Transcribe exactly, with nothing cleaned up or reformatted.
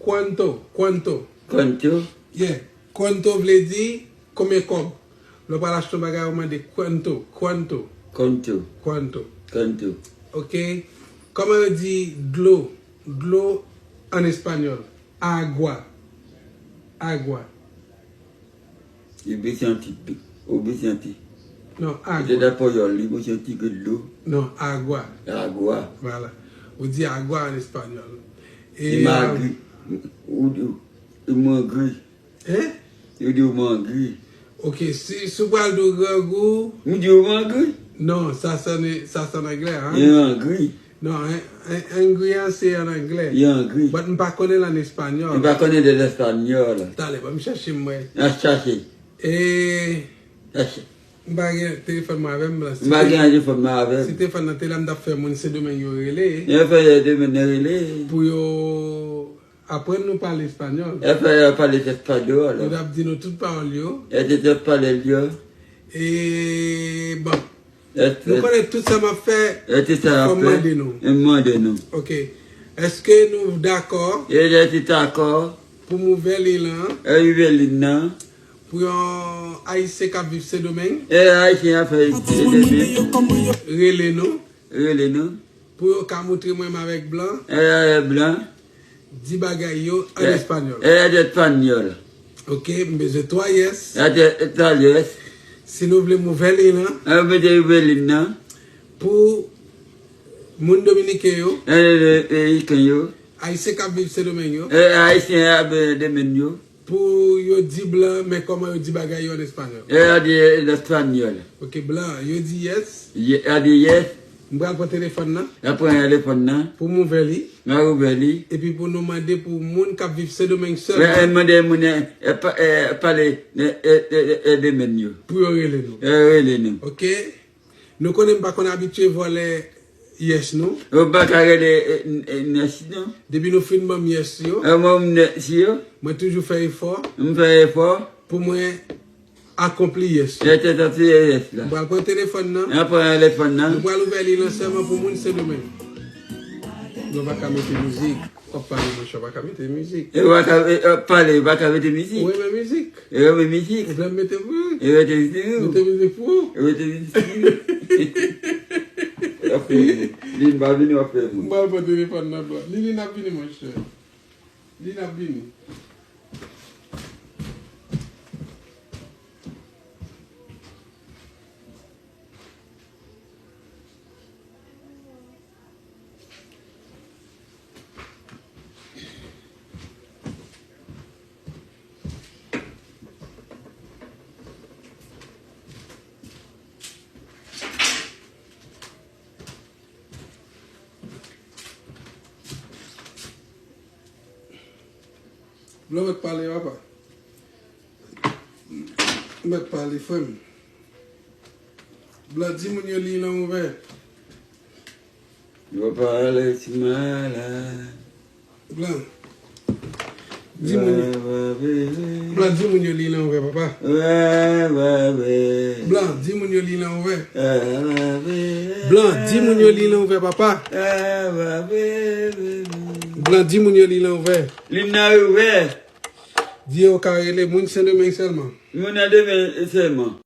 Cuánto, cuánto. Cuánto? Yeah. Cuánto vle di konbyen kòb. Lè w pral achte yon bagay, ou mande cuánto, cuánto. Cuánto? Cuánto. Cuánto? Ok. Kòman yo di dlo? Dlo an espanyòl. Agua. Agua. Li bezwen yon ti dlo. Ou bezwen ti. Non, agua. Petèt apayòl, li bezwen ti grenn dlo. Non, agua. Agua. Voilà. Ou di agua an espanyòl. E, li mangri. Ou di, ou mangri. Hein? Yo di ou mangri. Ok, si, si w pral di w grangou. M di ou mangri? Non, sa, sa, sa, sa an anglè, hein? Yo angri. Non, en, en, angry an se an anglè. Yo angri. But m pa konnen l an espanyòl. M pa konnen de l'espanyòl. Talè, ban m chèche m wè. N ap chache. E, chache. M pa gen telefòn mwen avè m la. M pa gen telefòn mwen avè m. Si telefòn nan te la, m t ap fè moun Sendomeng yo rele. Yo fè Sendomeng yo rele. Pou yo aprann nou pale espanyòl. Yo fè yo pale espanyòl. Yo t ap di nou tout pawòl yo. Yo te tout pale yo. E, bon. Nou konnen tout sa m ap fè, fò m mande nou. M mande nou. Ok. Èske nou dakò? Yo te dakò. Pou m ouvè liy lan. E ouvè liy lan. Pou yon Ayisyen k ap viv Sendomeng. E Ayisyen ap fè Sendomeng. Rele nou. Rele nou. Pou yo ka montre mwen m avèk blan. E avèk blan. Di bagay yo an espanyòl. E an espanyòl. Ok, m bezwen twa yes. E twa yes. Si nou vle m ouvè liy lan. E mete ouvè liy lan. Pou moun dominiken yo. E dominiken yo. Ayisyen k ap viv Sendomeng yo. E Ayisyen k ap viv Sendomeng yo. Pou yo di blan, men kòman yo di bagay yo an espanyòl. Yo di an espanyòl. Ok, blan, yo di yes. Yo di yes. M pral pran telefòn nan. M pran telefòn nan. Pou m ouvè li. M ouvè li. Epi pou nou mande pou moun k ap viv Sendomeng sèlman. Mwen mande moun, e, pa, e, pale, e, e, e, e, Sendomeng yo. Pou yo rele nou. Yo rele nou. Ok. Nou konnen m pa konn abitye vòlè yes nou. Ou pa ka rele, e, n-, e, yes nou. Depi nou fin ban m yes yo. E, ban m yes yo. Mwen toujou fè efò. M fè efò. Pou mwen akonpli yes yo. E te akonpli yes la. M pral pran telefòn nan. M pran telefòn nan. Nou pral ouvè li lan sèlman pou moun Sendomeng. Nou pa ka mete mizik. W ap pale, monchè, w pa ka mete mizik. E w pa ka, e, e, pale, w pa ka mete mizik. Ou renmen mizik? Ou renmen mizik? Ou vle m mete pou ou? E mete mizik pou ou. Mete mizik pou ou. Mete mizik pou ou. W ap fè moun. Lin pa vini, w ap fè moun. M pral pran telefòn nan, blan. Lin, Lin ap vini, monchè. Lin ap vini. Blan mèt pale, papa. Mèt pale, frè m. Blan, di moun yo liy lan ouvè. Yo pale ti malad. Blan. Di moun yo. Blan, di moun yo liy lan ouvè, papa. Blan, di moun yo liy lan ouvè. Blan, di moun yo liy lan ouvè, papa. Blan, di moun yo liy lan ouvè. Liy lan ouvè. Di yo ka rele moun Sendomeng sèlman. Moun Sendomeng sèlman.